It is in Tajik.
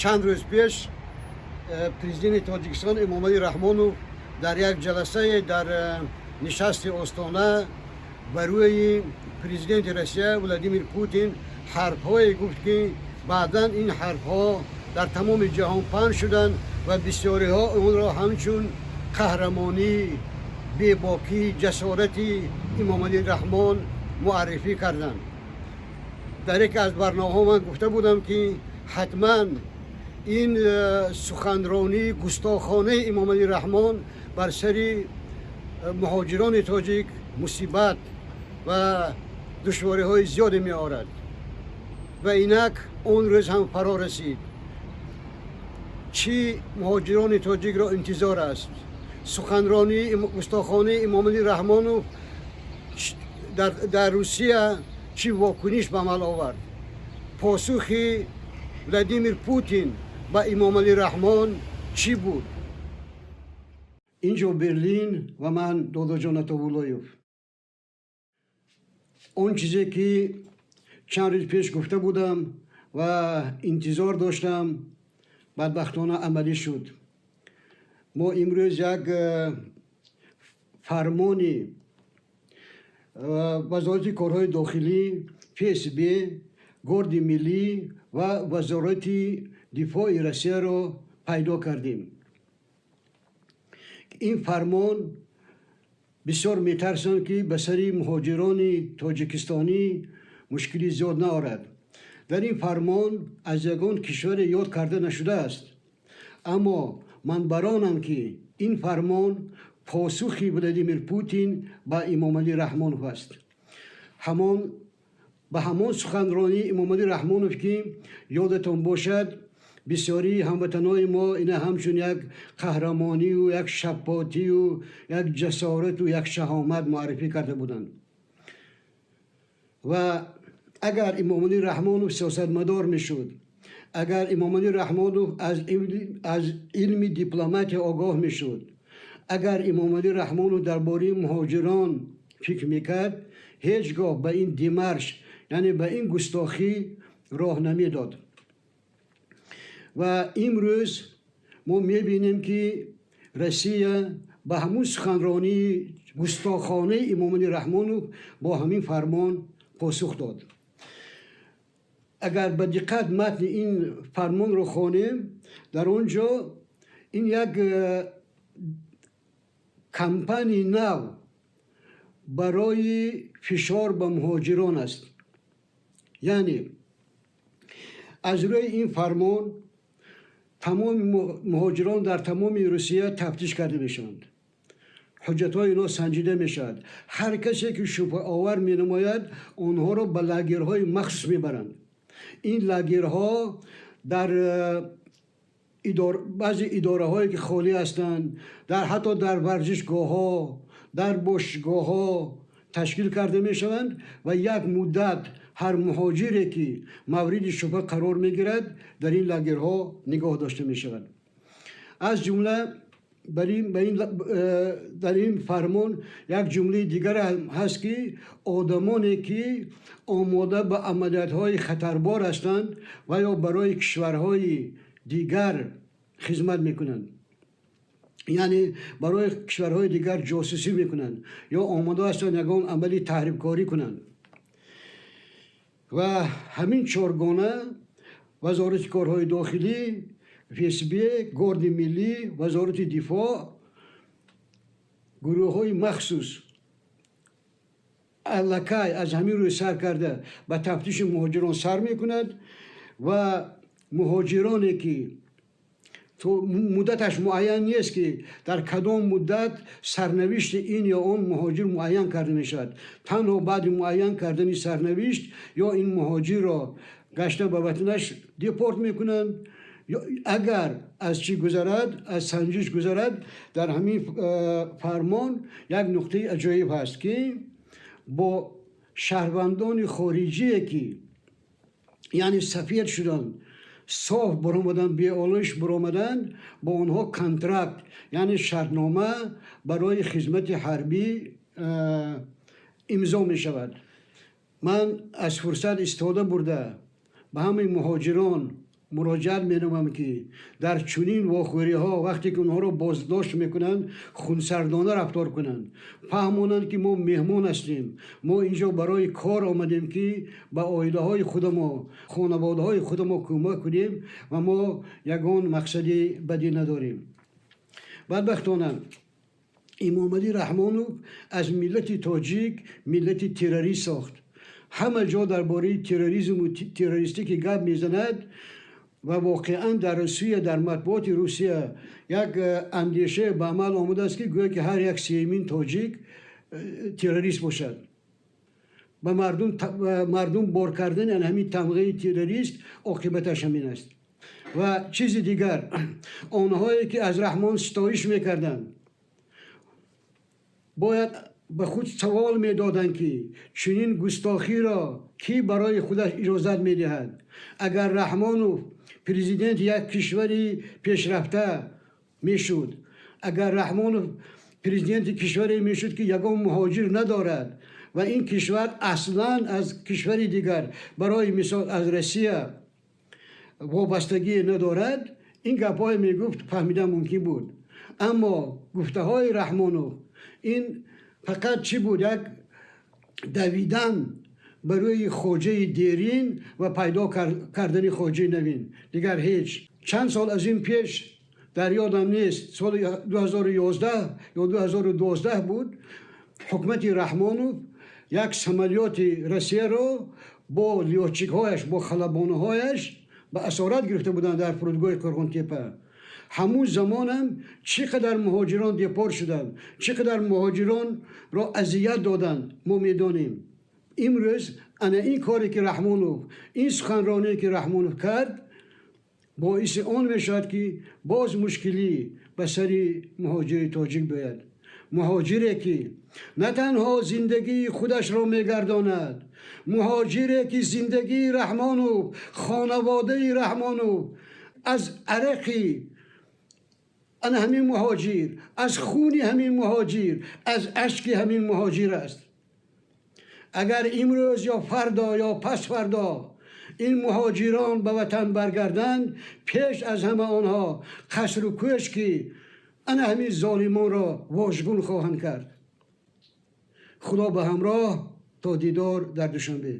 Чанд рӯз пеш президенти Тоҷикистон Эмомалӣ Раҳмонов дар як ҷаласае дар нишасти Остона ба рӯи президенти Россия Владимир Путин ҳарфҳое гуфт, ки баъдан ин ҳарфҳо дар тамоми ҷаҳон паҳн шуданд ва бисёриҳо онро ҳамчун қаҳрамонӣ, бебокӣ, ҷасорати Эмомалӣ Раҳмон муаррифӣ карданд. Дар яке аз барномаҳо ман гуфта будам, ки ҳатман ин суханронии густохонаи Эмомалӣ Раҳмон бар сари муҳоҷирони тоҷик мусибат ва душвориҳои зиёде меорад ва инак он рӯз ҳам фаро расид. Чӣ муҳоҷирони тоҷикро интизор аст? Суханронии густохонаи Эмомалӣ Раҳмонов дар Русия чӣ вокуниш ба амал овард? Посухи Владимир Путин ба Эмомалӣ Раҳмон чӣ буд? Инҷо Берлин ва ман Додоҷон Атовуллоев. Он чизе, ки чанд рӯз пеш гуфта будам ва интизор доштам, бадбахтона амалӣ шуд. Мо имрӯз як фармони Вазорати корҳои дохилӣ, ФСБ, Горди миллӣ ва Вазорати дифои Россияро пайдо кардем. Ин фармон, бисёр метарсам, ки ба сари муҳоҷирони тоҷикистонӣ мушкили зиёд наорад. Дар ин фармон аз ягон кишваре ёд карда нашудааст, аммо ман баронам, ки ин фармон посухи Владимир Путин ба Эмомалӣ Раҳмонов аст, ҳамон ба ҳамон суханронии Эмомалӣ Раҳмонов, ки ёдатон бошад, бисёрии ҳамватанои мо ина ҳамчун як қаҳрамонию як шаппотию як ҷасорату як шаҳомат муаррифӣ карда буданд. Ва агар Эмомалӣ Раҳмонов сиёсатмадор мешуд, агар Эмомалӣ Раҳмонов аз илми дипломатия огоҳ мешуд, агар Эмомалӣ Раҳмонов дар бораи муҳоҷирон фикр мекард, ҳеҷ гоҳ ба ин демарш, яъне ба ин густохӣ роҳ намедод. Ва имрӯз мо мебинем, ки Россия ба ҳамун суханронии густохонаи Эмомалӣ Раҳмонов бо ҳамин фармон посух дод. Агар ба диққат матни ин фармонро хонем, дар он ҷо ин як кампании нав барои фишор ба муҳоҷирон аст. Яъне аз рӯи ин фармон тамоми муҳоҷирон дар тамоми Русия тафтиш карда мешаванд, ҳуҷҷатҳои инҳо санҷида мешавад. Ҳар касе, ки шубҳаовар менамояд, онҳоро ба лагерҳои махсус мебаранд. Ин лагерҳо дар баъзе идораҳое, ки холӣ ҳастанд, дар ҳатто дар варзишгоҳҳо, дар бошгоҳҳо ташкил карда мешаванд ва як муддат ҳар муҳоҷире, ки мавриди шубҳа қарор мегирад, дар ин лагерҳо нигоҳ дошта мешавад. Аз ҷумла дар ин фармон як ҷумлаи дигар ҳаст, ки одамоне, ки омода ба амалиятҳои хатарбор ҳастанд ва ё барои кишварҳои дигар хизмат мекунанд, яъне барои кишварҳои дигар ҷосусӣ мекунанд ё омода ҳастанд ягон амали таҳрибкорӣ кунанд. Ва ҳамин чоргона: Вазорати корҳои дохилӣ, ФСБ, Горди миллӣ, Вазорати дифоъ, гурӯҳҳои махсус аллакай аз ҳамин рӯз сар карда ба тафтиши муҳоҷирон сар мекунад. Ва муҳоҷироне, ки муддаташ муайян нест, ки дар кадом муддат сарнавишти ин ё он муҳоҷир муайян карда мешавад. Танҳо баъди муайян кардани сарнавишт ё ин муҳоҷирро гашта ба ватанаш депорт мекунанд, агар аз чӣ гузарад, аз санҷиш гузарад. Дар ҳамин фармон як нуқтаи аҷоиб ҳаст, ки бо шаҳрвандони хориҷие, ки яъне сафед шуданд, соф баромаданд, беолоиш баромаданд, бо онҳо контракт, яъне шартнома барои хизмати ҳарбӣ имзо мешавад. Ман аз фурсат истифода бурда ба ҳамаи муҳоҷирон Муроҷиат менамоям, ки дар чунин вохӯриҳо, вақте ки онҳоро боздошт мекунанд, хунсардона рафтор кунанд, фаҳмонанд, ки мо меҳмон ҳастем, мо инҷо барои кор омадем, ки ба оилаҳои худамо, хонаводаҳои худамо кӯмак кунем ва мо ягон мақсади бадӣ надорем. Бадбахтона, Эмомалӣ Раҳмонов аз миллати тоҷик миллати террорист сохт. Ҳама ҷо дар бораи терроризму террористӣ ки гап мезанад ва воқеан дар Русия, дар матбуоти Русия як андеша ба амал омадааст, ки гӯё ки ҳар як сеюмин тоҷик террорист бошад. Ба мардум бор кардани ҳамин тамғаи террорист, оқибаташ ҳамин аст. Ва чизи дигар, онҳое ки аз Раҳмон ситоиш мекарданд, бояд ба худ савол медоданд, ки чунин густохиро кӣ барои худаш иҷозат медиҳад? Агар Раҳмонов президенти як кишвари пешрафта мешуд, агар Раҳмонов президенти кишваре мешуд, ки ягон муҳоҷир надорад ва ин кишвар аслан аз кишвари дигар, барои мисол аз Россия, вобастагӣ надорад, ин гапҳое мегуфт, фаҳмидан мумкин буд. Аммо гуфтаҳои Раҳмонов ин фақат чӣ буд? Як давидан барои хоҷаи дерин ва пайдо кардани хоҷаи навин, дигар ҳеҷ. Чанд сол аз ин пеш, дар ёдам нест, соли 2011 ё 2012 буд, ҳукумати Раҳмонов як самолёти Россияро бо лётчикҳояш, бо халабонаҳояш ба асорат гирифта буданд дар фурудгоҳи Қурғонтепа. Ҳамун замонам чӣ қадар муҳоҷирон депорт шуданд, чӣ қадар муҳоҷиронро азият доданд, мо медонем. Имрӯз ана ин коре ки Раҳмонов, ин суханроние ки Раҳмонов кард, боиси он мешавад, ки боз мушкилӣ ба сари муҳоҷири тоҷик биояд. Муҳоҷире ки на танҳо зиндагии худашро мегардонад, муҳоҷире ки зиндагии Раҳмонов, хонаводаи Раҳмонов аз арақи ана ҳамин муҳоҷир, аз хуни ҳамин муҳоҷир, аз ашки ҳамин муҳоҷир аст. Агар имрӯз ё фардо ё пасфардо ин муҳоҷирон ба ватан баргарданд, пеш аз ҳама онҳо қасру кӯшки ана ҳамин золимонро вожгун хоҳанд кард. Худо ба ҳамроҳ, то дидор дар Душанбе.